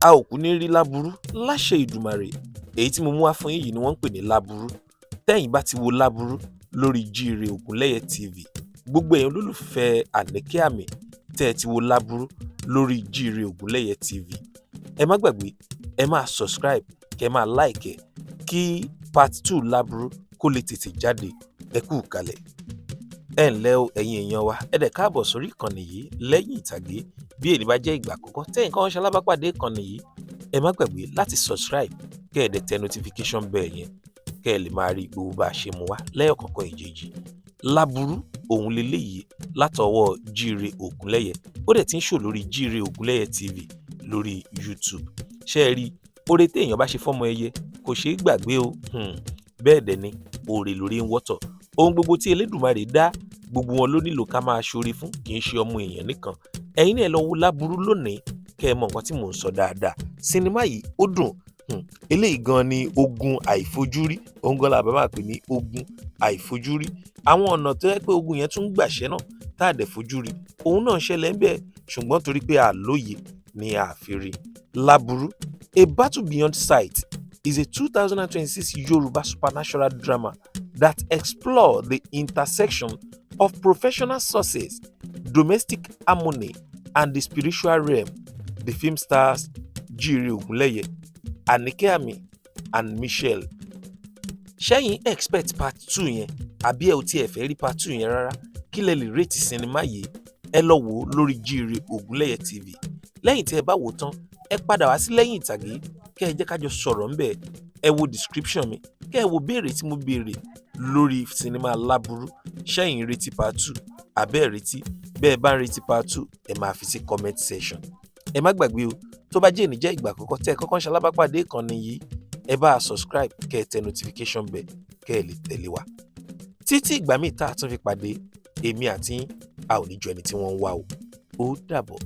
A ò kú ní rí láburú láṣẹ Ìdùmàrè. Èyí tí mo mú wá fún yín yìí ni wọ́n ń pè ní Láburú. Tẹ́yìn bá ti wo Láburú lórí Jíire Ògúnlẹ́yẹ TV, gbogbo ẹ̀yin olólùfẹ́ Àníkẹ́ Àmì tẹ́ ẹ ti wo Láburú lórí Jíire Ògúnlẹ́yẹ TV, ẹ má gbàgbé, ẹ máa subscribe, kẹ́ ẹ máa like ẹ, kí part two Láburú kó lè tètè jáde. Ẹ kú kalẹ̀. Ẹ ǹlẹ́ o, ẹ̀yin èèyàn wa, ẹ dẹ̀ káàbọ̀ sórí ìkànnì yìí, Lẹ́yìn Ìtàgé. Bí èyí bá jẹ́ ìgbà àkọ́kọ́ tẹ́yìn kan ṣalábàápàdé ìkànnì yìí, ẹ má gbàgbé láti subscribe, kẹ́ ẹ dẹ̀ tẹ notification bell yẹn, kẹ́ ẹ lè máa rí gbogbo bá a ṣe mú wá lẹ́yọ̀kọ̀ọ̀kan ìjèjì. Láburú òun leléyìí látọwọ́ Jíire Ògúnlẹ́yẹ. Ó dẹ̀ ti ń show lórí Jíire Ògúnlẹ́yẹ TV lórí YouTube. Ṣé ẹ rí oore téèyàn bá ṣe fọ́mọ ẹyẹ, kò ṣeé gbàgbé o. Bẹ́ẹ̀ dẹ̀ ni oore lórí ń wọ́tọ̀. Ohun gbogbo tí Elédùmarè dá, gbogbo wọn ló nílò ká máa ṣoore fún, kì í ṣe ọmọ èèyàn nìkan. Ẹ̀yin náà, ẹ lọ wo Láburú lónìí, kẹ́ ẹ mọ nǹkan tí mò ń sọ dáadáa. Sinimá yìí ó dùn. Eléyìí gan ni ogun àìfojúrí. Òun gan la bá máa pè ní ogun àìfojúrí. Àwọn ọ̀nà tó yẹ pé ogun yẹn tún gbàṣẹ́ náà tá a dẹ̀ fojú rí, òun náà ṣẹlẹ̀ ń bẹ́ẹ̀, ṣùgbọ́n torí pé a lóye ni a fi rí. Láburú: A Battle Beyond Sight is a 2026 Yoruba supernatural drama that explore the intersection of professional success, domestic harmony, and the spiritual realm. The film stars Jíire Ògúnlẹ́yẹ, Àníkẹ́ Àmì, and Michelle. Ṣẹ́yìn expect part two yẹn, àbí ẹ ò tiẹ̀ fẹ́ rí part two yẹn rárá? Kí lẹ lè rate sinimá yìí? Ẹ lọ wò ó lórí Jíire Ògúnlẹ́yẹ TV. Lẹ́yìn tí ẹ bá wò ó tán, ẹ padà wá sí Lẹ́yìn Ìtàgé, kẹ́ ẹ jẹ́ ká jọ sọ̀rọ̀ ńbẹ̀. Ẹ wo description mi, kẹ́ ẹ wo béèrè tí mo béèrè lórí sinimá Láburú. Ṣẹ́yìn retí part two, àbẹ́ ẹ̀ retí? Bẹ́ẹ̀ bá ń retí part two, ẹ máa fi sí comment section. Ẹ má gbàgbé o, tó bá jẹ́ èní jẹ́ ìgbà àkọ́kọ́ tẹ́ ẹ kọ́kọ́ ń ṣalábàápàdé ìkànnì yìí, ẹ bá a subscribe, kẹ́ ẹ tẹ notification bell, kẹ́ ẹ lè tẹ̀lé wa títí ìgbà míì tá a tún fi pàdé. Èmi àti yín, a ò ní jọ ẹni tí wọ́n ń wá o. Ó dàbọ̀.